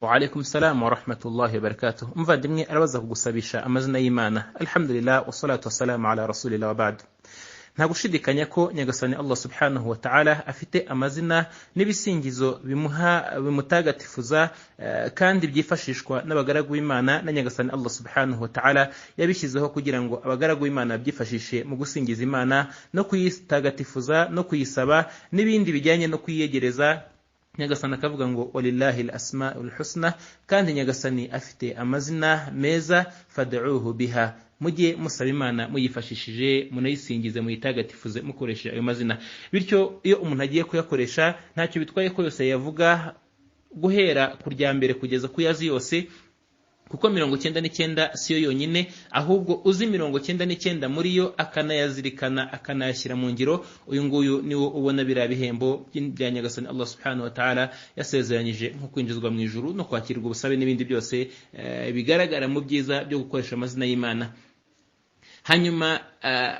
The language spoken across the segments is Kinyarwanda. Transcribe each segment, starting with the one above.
Wa alaikum salam wa rahmatullahi wa barakatuh. Umuvandimwe arabaza kugusabisha amazina y'Imana. Alhamdulillah, wassalatu wassalamu ala rasulillah, wa ba'd. Nta gushidikanya ko Nyagasani Allah subhanahu wa ta'ala afite amazina n'ibisingizo bimuha, bimutagatifuza, kandi byifashishwa n'abagaragu b'Imana, na Nyagasani Allah subhanahu wa ta'ala yabishyizeho kugira ngo abagaragu b'Imana babyifashishe mu gusingiza Imana no kuyitagatifuza no kuyisaba n'ibindi bijyanye no kuyiyegereza. Nyagasani akavuga ngo: "Walillahi al-asmaul husna", kandi Nyagasani afite amazina meza, "fad'uhu biha", mujye musaba Imana muyifashishije, munayisingize, muyitagatifuze mukoresheje ayo mazina. Bityo iyo umuntu agiye kuyakoresha, ntacyo bitwaye ko yose yavuga, guhera ku rya mbere kugeza ku yazi yose, kuko 99 siyo yonyine. Ahubwo uzi 99 muri yo, akanayazirikana, akanayashyira mu ngiro, uyu nguyu niwo ubona biriya bihembo bya Nyagasani Allah subhanahu wa ta'ala yasezeranyije, nko kwinjizwa mu ijuru no kwakirwa ubusabe n'ibindi byose bigaragara mu byiza byo gukoresha amazina y'Imana. Hanyuma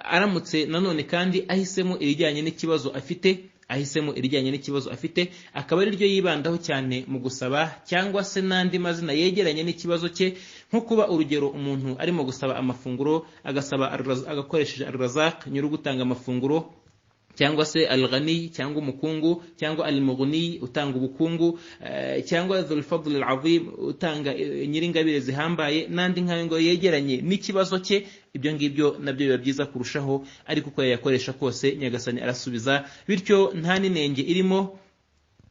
aramutse nanone kandi ahisemo irijyanye n'ikibazo afite, ahisemo irijyanye n'ikibazo afite akaba ari ryo yibandaho cyane mu gusaba, cyangwa se n'andi mazina yegeranye n'ikibazo cye, nko kuba urugero umuntu arimo gusaba amafunguro, agasaba agakoresheje Ar-Razaq, nyiri gutanga amafunguro, cyangwa se Al-Ghani, cyangwa umukungu, cyangwa Al-Mughni, utanga ubukungu, cyangwa Dhul Fadl Al-Azim, utanga, nyiringabire zihambaye, n'andi nkayo ngo yegeranye n'ikibazo cye, ibyo ngibyo nabyo biba byiza kurushaho. Ariko uko yayakoresha kose, Nyagasani arasubiza. Bityo nta n'inenge irimo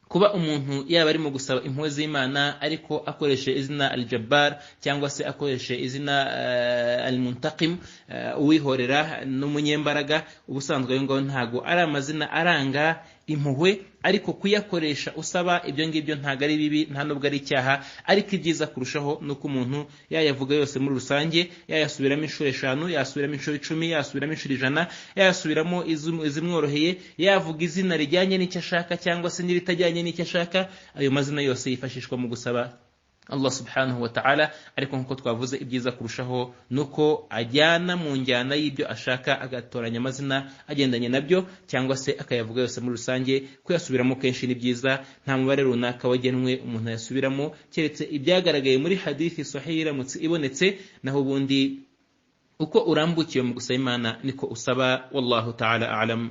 kuba umuntu yaba arimo gusaba impuhwe z'Imana ariko akoreshe izina Al-Jabbar, cyangwa se akoreshe izina Al-Muntaqim, uwihorera n'umunyembaraga. Ubusanzwe ayo ngayo ntago ari amazina aranga impuhwe, ariko kuyakoresha usaba ibyo ngibyo ntago ari bibi, nta nubwo ari icyaha. Ariko ibyiza kurushaho ni uko umuntu yayavuga yose muri rusange, yayasubiramo inshuro 5, yasubiramo inshuro 10, yasubiramo inshuro 100, yayasubiramo izimworoheye, yavuga izina rijyanye n'icyo ashaka cyangwa se n'iritajyanye n'icyo ashaka. Ayo mazina yose yifashishwa mu gusaba Allah subhanahu wa ta'ala. Ariko nk'uko twavuze, ibyiza kurushaho nuko ajyana mu njyana y'ibyo ashaka, agatoranya amazina agendanye nabyo, cyangwa se akayavuga yose muri rusange. Kuyasubiramo kenshi ni byiza, nta mubare runaka wagenwe umuntu yasubiramo, keretse ibyagaragaye muri hadithi sahihi iramutse ibonetse. Naho ubundi uko urambukiwe mu gusaba Imana niko usaba. Wallahu ta'ala a'lam.